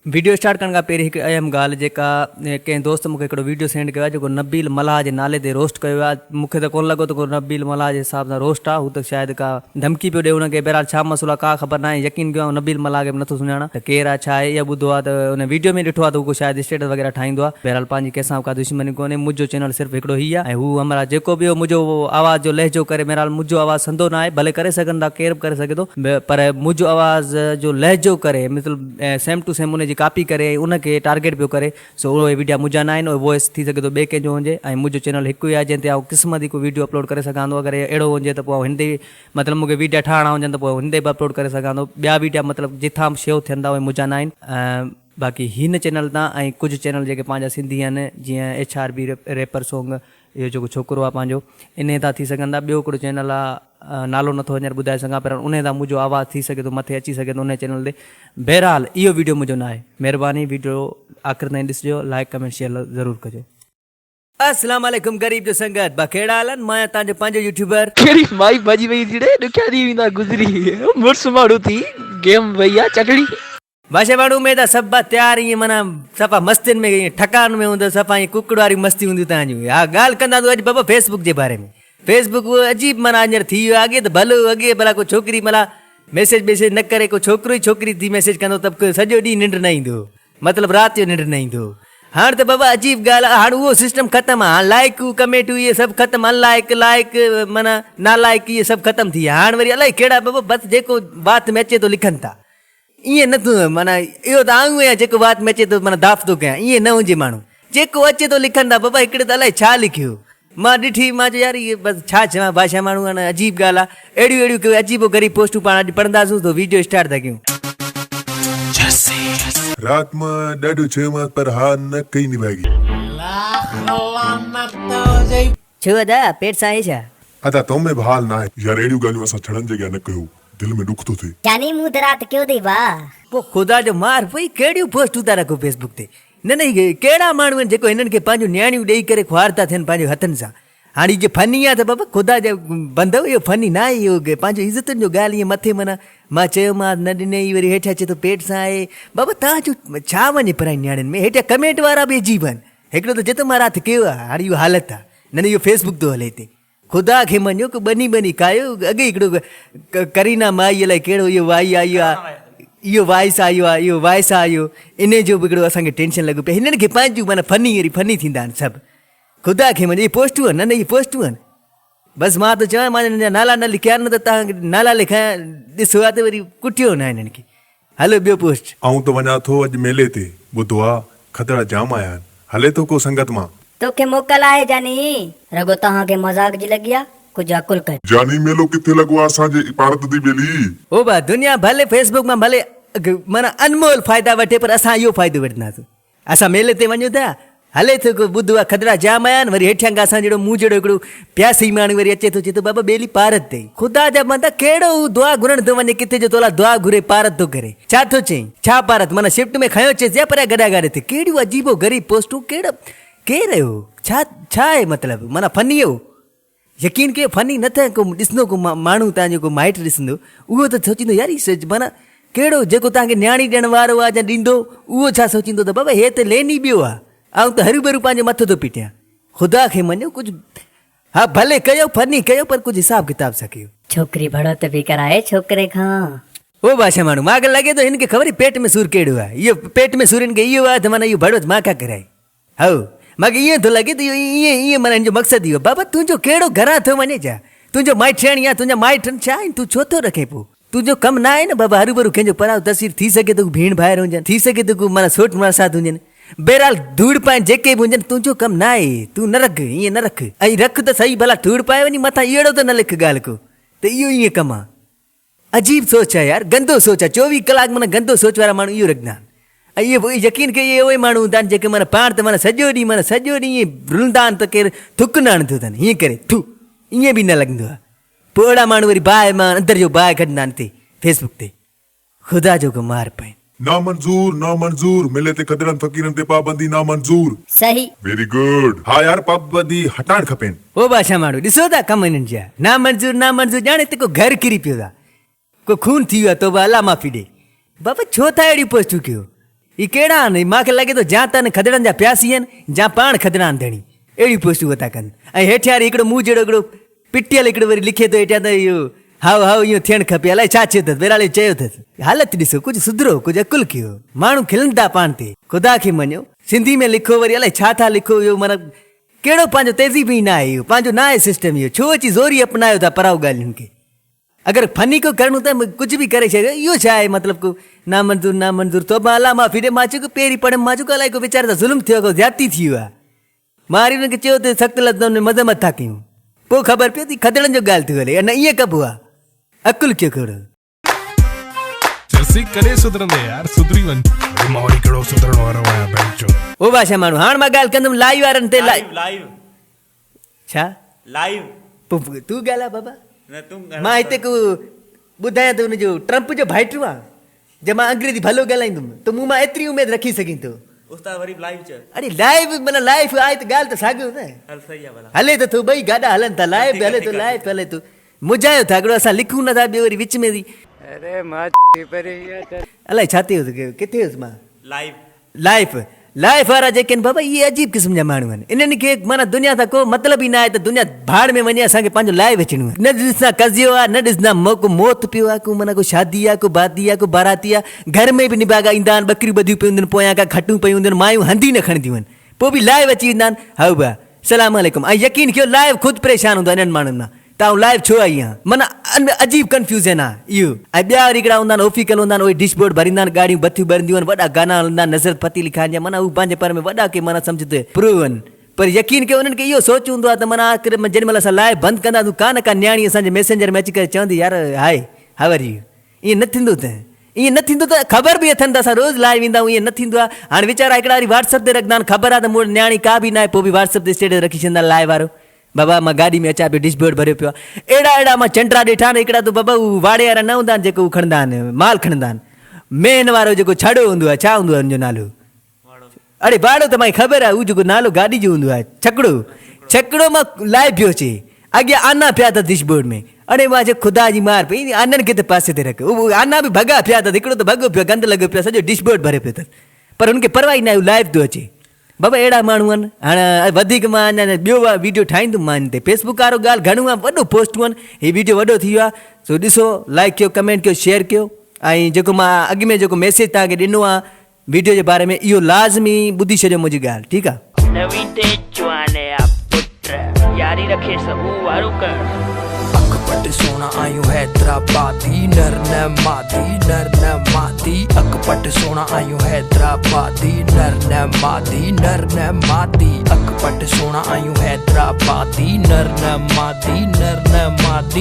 Video start ڪرڻ کان پهرين هڪ اهم ڳالهه جيڪا ڪنهن دوست مونکي هڪڙو وڊيو سينڊ ڪيو آهي جيڪو نبيل ملاح جي نالي تي روسٽ ڪيو ويو آهي مونکي ته ڪونه لڳو ته ڪو نبيل ملاح جي حساب سان روسٽ آهي هو ته شايد ڪا ڌمڪي پيو ڏي ان کي بهرحال ڇا مسئلو آهي ڪا خبر ناهي يقين ڪيو آئون نبيل ملاح کي به نٿو سڃاڻان ته ڪير آهي ڇا آهي اهو ٻڌو آهي ته ان وڊيو ۾ ڏٺو آهي ته هو ڪو شايد اسٽيٽس وغيره ٺاهيندو آهي بهرحال پنهنجي ڪنهن سان به ڪا دشمني ڪونهي منهنجو چينل صرف هڪڙو هي آهي ۽ هو همراهه جيڪو به هو منهنجو آواز جو لهجو ڪري بهرحال منهنجو آواز سندو ناهي ڀلي ڪري سگهن ٿا ڪير به ڪري سگهي ٿو پر منهنجو آواز جو لهجو ڪري مثل سيم ٽو سيم ان جي ڪاپي ڪري ۽ ان کي ٽارگيٽ پيو ڪري سو اهي ويڊيا منهنجا ناهن اهي وائس ٿي سگهي ٿو ٻئي ڪنهن جو هجي ۽ منهنجو چينل هڪ ئي آهي جنهن تي آئون قسمت ئي ڪو ويڊيو اپلوڊ ڪري سگهان ٿو اگر اهڙو هجي ته پوء آئون هن تي مطلب مونکي ويڊيا ٺاهڻا هجن ته پوء هن تي به اپلوڊ ڪري سگهان ٿو ٻيا ويڊيا مطلب جتان به شيو ٿين ٿا اهي منهنجا ناهن باقي هن چينل تان ۽ ڪجهه چينل جيڪي پنهنجا سنڌي آهن جيئن H R B rapper song اهو جيڪو ڇوڪرو آ پنهنجو انهي تان ٿي سگهن ٿا ٻيو هڪڙو چينل آ نالو نٿو هينئر ٻڌائي سگهان پر انهي تان منهنجو آواز ٿي سگهي ٿو مٿي اچي سگهي ٿو انهي چينل تي بهرحال اهو ويڊيو منهنجو ناهي مهرباني ويڊيو آخر تائين ڏسجو لائڪ ڪمينٽ شيئر ضرور ڪجو. اسلام عليڪم غريب جو سنگت با ڪهڙا حال آهن مان آهيان توهان جو پنهنجو يوٽيوبر. ڪهڙي مائي ڀڄي وئي ٿي ڙي ڏکيا ڏينهن ويندا گذري مڙس ماڻهو ٿي گيم وئي آ چٽڙي. بادشاهه ماڻهو اميد آ سڀ با تيار ائين معنيٰ صفا مستين ۾ ائين ٺڪان ۾ هوندو صفا ائين ڪڪڙ واريون مستيون هونديون توهان جون ها ڳالهه ڪنداسون اڄ بابا فيس بڪ جي باري ۾ فيس بڪ اهو عجيب معنيٰ هينئر ٿي ويو آ اڳي ته ڀلو اڳي ڀلا ڪو ڇوڪري ملا ميسيج ٻيسيج نه ڪري ڪو ڇوڪرو ئي ڇوڪري ٿي ميسيج ڪندو ته به سڄو ڏينهن ننڊ نه ايندو هو مطلب رات جو ننڊ نه ايندو هو هاڻ ته بابا عجيب ڳالهه آ هاڻ اهو سسٽم ختم آ هاڻ لائيڪون ڪمينٽون اهي سڀ ختم ان لائيڪ لائيڪ معنيٰ نا لائيڪ اهي سڀ ختم ٿي ويا هاڻ وري الائي ڪهڙا بابا بس جيڪو وات ۾ اچي ٿو لکن ٿا ائين نه تون معنيٰ اهو ته آئون آهيان جيڪو وات ۾ اچي ٿو معنيٰ داف ٿو ڪيان ائين نه هجي ماڻهو جيڪو اچي ٿو لکن ٿا بابا هڪڙي ته الائي ڇا لکيو مان ڏٺي مان چيو يار هي بس ڇا چوان بادشاهه ماڻهو آهن عجيب ڳالهه آهي اهڙيون اهڙيون ڪي عجيب و غريب پوسٽون پاڻ اڄ پڙهنداسون تو ويڊيو اسٽارٽ ٿا ڪيون. رات مان ڏاڍو چيومانس پر ها نه ڪئي نڀاڳي. ڇو ادا پيٽ سان آهي ڇا. ادا تو ۾ به حال ناهي. يار اهڙيون ڳالهيون اسان ڇڙن جي اڳيان نه ڪيو دل ۾ ڏک ٿو ٿئي. جاني مون ته رات ڪيو اٿئي ڀاء. پوء خدا جو مار پئي ڪهڙيون پوسٽون ٿا رکو فيس بڪ تي نه نه هي ڪهڙا ماڻهو آهن جيڪو هنن کي پنهنجون نياڻيون ڏئي ڪري خوار ٿا ٿين پنهنجي هٿن سان هاڻي هي جي فني آ ته بابا خدا جا بندؤ اهو فني ناهي اهو پنهنجو عزتن جو ڳالهه ائين مٿي معنيٰ مان چيومانس نه ڏنئي وري هيٺ اچي ٿو پيٽ سان آهي بابا توهان جو ڇا وڃي پرائين نياڻين ۾ هيٺيان ڪمينٽ وارا به عجيب آهن هڪڙو ته چئي ٿو مان رات ڪيو آ هاڻي اهو حالت آ نه نه اهو فيس بڪ ٿو هلي هتي خدا کي مڃو ڪو ٻني ٻني کايو اڳي هڪڙو ڪرينا مائي الائي ڪهڙو اهو وائي آيو آ اهو وائس آيو آ اهو وائس آيو انهي جو به هڪڙو اسان کي ٽينشن لڳو پيو هنن کي پنهنجون معنيٰ فني وري فني ٿيندا آهن سڀ خدا کي مڃو اهي پوسٽون آهن نه نه اهي پوسٽون آهن بس مان ته چوان مان هنن جا نالا نه لکيا نه ته توهان کي نالا لکايان ڏسو ها ته وري ڪٽيو نه هنن کي هلو ٻيو پوسٽ. آئون ته وڃان ٿو اڄ ميلي تي، ٻڌو آ کدڙا جام آيا آهن، هلي ٿو ڪو سنگت مان؟ توکي موڪل آهي جاني. رڳو توهان کي مذاق جي لڳي آ، ڪجهه عقل ڪر. جاني ميلو ڪٿي لڳو آ اسان جي پارت the ٻيلي. او با دنيا ڀلي فيس بڪ مان ڀلي معنيٰ انمول فائدا وٺي پر اسان اهو فائدو وٺنداسون. اسان ميلي تي وڃون ٿا، هلي ٿو ڪو ٻڌو آ کدڙا جام آيا آهن، وري هيٺيان کان اسان جهڙو مون جهڙو هڪڙو پياسي ماڻهو وري اچي ٿو چئي ٿو بابا ٻيلي پارت اٿئي. خدا جا بندا ڪهڙو هو دعا گهرڻ ٿو وڃي ڪٿي جو تولاء دعا گهري پارت ٿو ڪري. ڇا ٿو چئين؟ ڇا پارت؟ معنيٰ شفٽ ۾ کنيو اچيس يا پريان گڏا گاڏي تي؟ ڪهڙيون عجيب و غريب پوسٽون ڪهڙو ڪير اهو؟ ڇا ڇا آهي مطلب؟ معنيٰ فني اهو؟ يقين ڪيو فني نه ته ڪو ڏسندو ڪو ماڻهو توهان جو ڪو مائٽ ڏسندو اهو ته سوچيندو يار هي سچ معنيٰ ڪهڙو جيڪو توهان کي نياڻي ڏيڻ وارو آهي يا ڏيندو اهو ڇا سوچيندو ته بابا هي ته لين ئي ٻيو آهي آئون ته هروڀرو پنهنجو مٿو ٿو پيٽيان خدا کي مڃو ڪجهه ها ڀلي ڪيو فني ڪيو پر ڪجهه حساب ڪتاب سان ڪيو. ڇوڪري ڀڙوت پئي ڪرائي ڇوڪري کان. او بادشاهه ماڻهو مان کي لڳي ٿو هن کي خبر ئي پيٽ ۾ سور ڪهڙو آهي اهو پيٽ ۾ سور هن کي اهو آهي ته معنيٰ اهو ڀڙوت مان کان ڪرائي. هائو، مان کي ائين ٿو لڳي ته اهو ائين ائين معنيٰ هن جو مقصد اهو. بابا تنهنجو ڪهڙو گهران ٿو وڃي ڇا؟ تنهنجو مائٽياڻي آ، تنهنجا مائٽ آهن ڇا آهن، تون ڇو ٿو رکين پوء؟ تنهنجو ڪم نه آهي نه بابا هروڀرو ڪنهن جو پرائو تصوير ٿي سگهي ٿو ڪو ڀيڻ ڀائر هجن، ٿي سگهي ٿو ڪو معنيٰ سوٽ ماسات هجن. بهرحال ڌوڙ پائين جيڪي به هجن تنهنجو ڪم نه آهي، تون نه رک، ائين نه رک. ۽ رک ته سهي ڀلا ڌوڙ پائي وڃي مٿان اهڙو ته نه لک ڳالهه ڪو ته اهو ائين ڪم آ. عجيب سوچ آهي يار گندو سوچ آهي 24 ڪلاڪ معنيٰ گندو سوچ وارا ماڻهو اهو رکندا آهن ۽ اهي يقين ڪيو اهي اهي ماڻهو هوندا آهن جيڪي معنيٰ پاڻ ته معنيٰ سڄو ڏينهن معنيٰ سڄو ڏينهن ائين رلندا آهن ته ڪير ٿڪ نه هڻندو اٿن هيئن ڪري ٿو ائين به نه لڳندو آهي پوء اهڙا ماڻهو وري باهه مان اندر جو باهه ڪڍندا آهن هتي فيس بڪ تي خدا جو ڪو مار پئين. نامنظور نامنظور ميلي تي کدڙن فقيرن تي پابندي نامنظور. صحيح. ويري گڊ ها يار پابندي هٽائڻ کپين. او بادشاهه ماڻهو ڏسو ٿا ڪم هنن جا نامنظور نامنظور ڄاڻ هتي ڪو گهر ڪري پيو آ ڪو خون ٿي ويو آ توبه الله معافي ڏي بابا ڇو ٿا اهڙيون پوسٽون ڪيو. اهي ڪهڙا آهن؟ مان کي لڳي ٿو جا ته ان کدڙن جا پياسي آهن جا پاڻ کدڙا آهن ڌڻي. اهڙيون پوسٽون وتا ڪن ۽ هيٺيان وري هڪڙو مون جهڙو هڪڙو پٽيل هڪڙو وري لکي ٿو هيٺيان ته اهو هائو هائو اهو ٿيڻ کپي الائي ڇا چيو اٿس بهرحال اهو چيو اٿس. حالت ڏسو ڪجهه سڌرو ڪجهه عقل ڪيو ماڻهو کلن ٿا پاڻ تي خدا کي مڃو سنڌي ۾ لکو وري الائي ڇا ٿا لکو اهو معنيٰ ڪهڙو پنهنجو تهذيب ئي ناهي اهو پنهنجو ناهي سسٽم اهو ڇو اچي زوري اپنايو ٿا پرائو ڳالهين کي. اگر فني ڪو ڪرڻو ته ڪجهه به ڪري ڇڏيو اهو ڇا آهي مطلب ڪو نامنظور نامنظور توبه الله معافي ڏي مان چيو ڪو پهرين پڙهيم مان چيو ڪو الائي ڪو ويچاري سان ظلم ٿيو آهي ڪو زيادتي ٿي ويو آهي مان وري انهن کي چيو ته سخت لفظن ۾ مذمت ٿا ڪيون پوء خبر پئي ته کدڙن جو ڳالهه ٿي هلي نه ائين ڪبو آهي عقل ڪيو ڪهڙو. چرسي ڪڏهن سڌرندي يار سڌري وڃ. اڙي مان وري ڪهڙو سڌرڻ وارو آهيان بينچو. او بادشاهه ماڻهو هاڻ مان ڳالهه ڪندم لائيو وارن تي لائيو لائيو ڇا لائيو پوء تون ڳالهاء بابا نه تون ڳالهاء مان هتي ڪو ٻڌايان ته ان جو ٽرمپ جو ڀائٽو آ جي مان انگريزي ڀلو ڳالهائيندم ته مون مان ايتري اميد رکي سگهين ٿو. استاد وري به لائيو چئه. اڙي لائيو معنيٰ لائيف آهي ته ڳالهه ته ساڳيو نه. هل صحيح آ ڀلا. هلي ته ٿو ٻئي گاڏا هلن ٿا لائيو به ٺيڪ آ هلي ٿو ٺيڪ آ لائيف ٺيڪ آ. هلي ٿو مجايو ٿا هڪڙو اسان لکون نه ٿا ٻيو وري وچ ۾ ٿي. اري مان پري الائي ڇا تي هيس ڪٿي هيس مان. لائيف. لائيف لائيف وارا جيڪي آهن بابا اهي عجيب قسم جا ماڻهو آهن انهن کي معنيٰ دنيا سان ڪو مطلب ئي نه آهي ته دنيا ڀاڙ ۾ وڃي اسان کي پنهنجو لائيف اچڻو آهي نه ڏسندا قضيو آهي نه ڏسندا ڪو موت پيو آهي ڪو معنيٰ ڪو شادي آهي ڪو بادي آهي ڪو باراتي آهي گهر ۾ به نڀاڳا ايندا آهن ٻڪريون ٻڌيون پيون هونديون آهن پويان کان کٽون پيون هونديون آهن مايون هنڌ ئي نه کڻنديون آهن پوء به لائيو اچي ويندا آهن هائو ڀا سلام عليڪم ۽ يقين ڪيو لائيو خود پريشان هوندو آهي انهن ماڻهن مان ته آئون لائيو ڇو آئي آهيان معنيٰ ان ۾ عجيب ڪنفيوزن آهي اهو ۽ ٻيا وري هڪڙا هوندا آهن اوفيڪل هوندا آهن اهي ڊش بورڊ ڀريندا آهن ڳاڙهيون بتيون ٻرنديون آهن وڏا گانا هلندا آهن نصرت فتح علي خان جا معنيٰ هو پنهنجي پر ۾ وڏا ڪي معنيٰ سمجهه ته پرو آهن پر يقين ڪيو انهن کي اهو سوچ هوندو آهي ته معنيٰ آخر ۾ جيڏي مهل اسان لائيو بند ڪنداسون ڪا نه ڪا نياڻي اسان جي ميسينجر ۾ اچي ڪري چوندي يار هاء how are you ائين نه ٿيندو ته ائين نه ٿيندو ته خبر به اٿن ته اسان روز لائيو ايندا آهيون ائين نه ٿيندو آهي هاڻي ويچارا هڪڙا وري واٽس اپ تي رکندا آهن خبر آهي ته مون وٽ نياڻي ڪا به ناهي پوء به واٽس اپ تي اسٽيٽس رکي ڇڏيندا آهن لائيو وارو بابا مان گاڏي ۾ اچان پيو ڊش بورڊ ڀريو پيو آهي اهڙا اهڙا مان چنڊرا ڏٺا آهن هڪڙا ته بابا هو واڙي وارا نه هوندا آهن جيڪو هو کڻندا آهن مال کڻندا آهن مينهن وارو جيڪو ڇڙو هوندو آهي ڇا هوندو آهي ان جو نالو اڙي واڙو ته مانکي خبر آهي هو جيڪو نالو گاڏي جو هوندو آهي ڇڪڙو ڇڪڙو مان لائي پيو اچي اڳيان آنا پيا اٿس ڊش بورڊ ۾ اڙي مان چيو خدا جي مار پئي آنن کي ته پاسي تي رک هو آنا به ڀڳا پيا اٿس هڪڙو ته ڀڳو پيو گند لڳو پيو سڄو ڊش بورڊ ڀريو پيو اٿس پر هن کي پرواهه ئي ناهي هو لائيو ٿو اچي بابا اهڙا ماڻهو آهن هاڻ وڌيڪ مان اڃا ٻيو ويڊيو ٺاهيندم مان هن تي فيس بڪ وارو ڳالهه گهڻو آهي وڏو پوسٽون آهن هي ويڊيو وڏو ٿي ويو آهي سو ڏسو لائڪ ڪيو ڪمينٽ ڪيو شيئر ڪيو ۽ جيڪو مان اڳ ۾ جيڪو ميسيج توهان کي ڏنو آهي ويڊيو جي باري ۾ اهو لازمي ٻڌي ڇڏيو منهنجي ڳالهه ٺيڪ آهي. نوي تي جوان آ پٽ ياري رکي سڀو وارو ڪر. اک پٽ سونا آهيون حيدرآبادي نر نه مادي نر نه مادي اک پٽ سونا آهيون حيدرآبادي نر نه مادي نر نه مادي اک پٽ سونا آهيون حيدرآبادي نر نه مادي نر نه مادي.